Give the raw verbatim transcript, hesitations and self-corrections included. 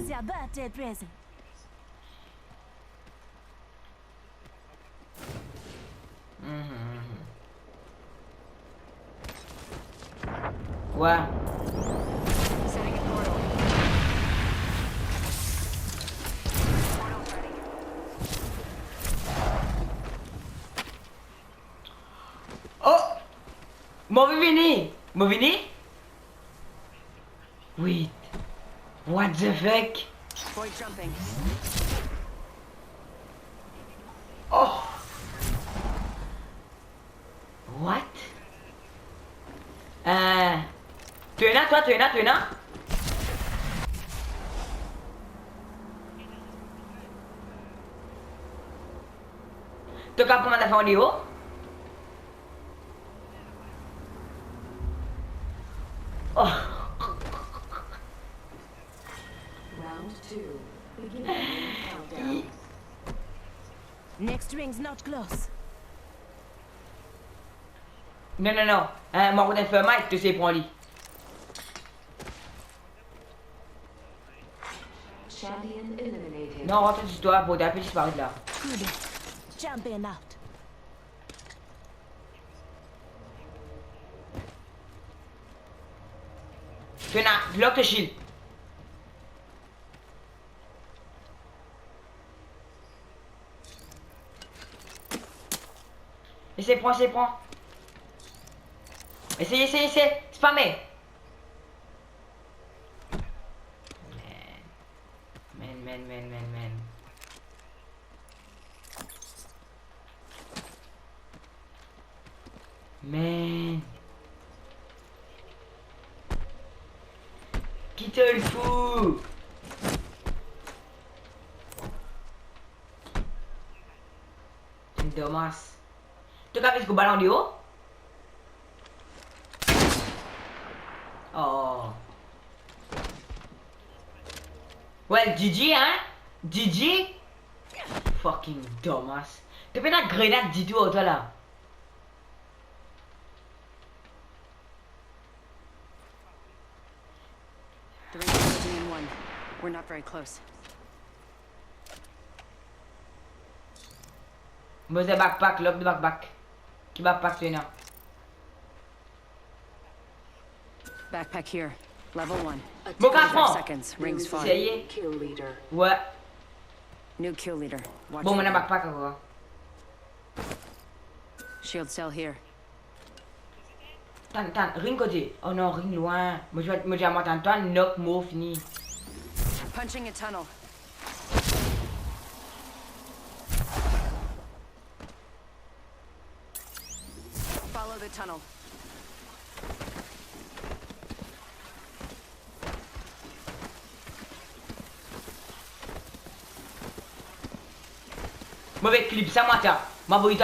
It's your birthday present. Mhm, mhm. Quoi? Setting a portal. Portal's ready. Oh! Mo vini! Mo vini? Wait. What the fuck? Void jumping. Oh! What? Euh, to ena, twa, to ena, to ena? To kapav pran bann zafer an deor? Oh. Round two. Beginning countdown. Next ring's not close. Non, non, non. Hein, mo rod enn thermite, to sey pran li. Champion eliminated. Non, rant zis twa, bo, apre disparet la. Good. Champion out. To ena, block to shield. Esey pran, esey pran. Esey, esey, esey. Spam. Man. Man, man, man, man, man. Man. Ki to fou? Domas. To kapav res kouma la an deor? Oh. Well, G G, hein? G G? Fucking domas. To pena grenad ditou ar twa la. Three closing in one. We're not very close. Mo bizin backpack, lock the backpack. Ki backpack to ena? Backpack here. Level one. Mo kapav pran. Seconds. Rings far. Serye? Kill leader. Ouais. New kill leader. Watch. Bon, mo ena backpack ankor. Shield cell here. Tann, tann, ring kote? Oh non, ring lwin. Mo, mo, mo dir mwa tann, tann, knock, mor, fini. Punching a tunnel. Follow the tunnel. Move clip sa, mwa ta. Mwa boy ta.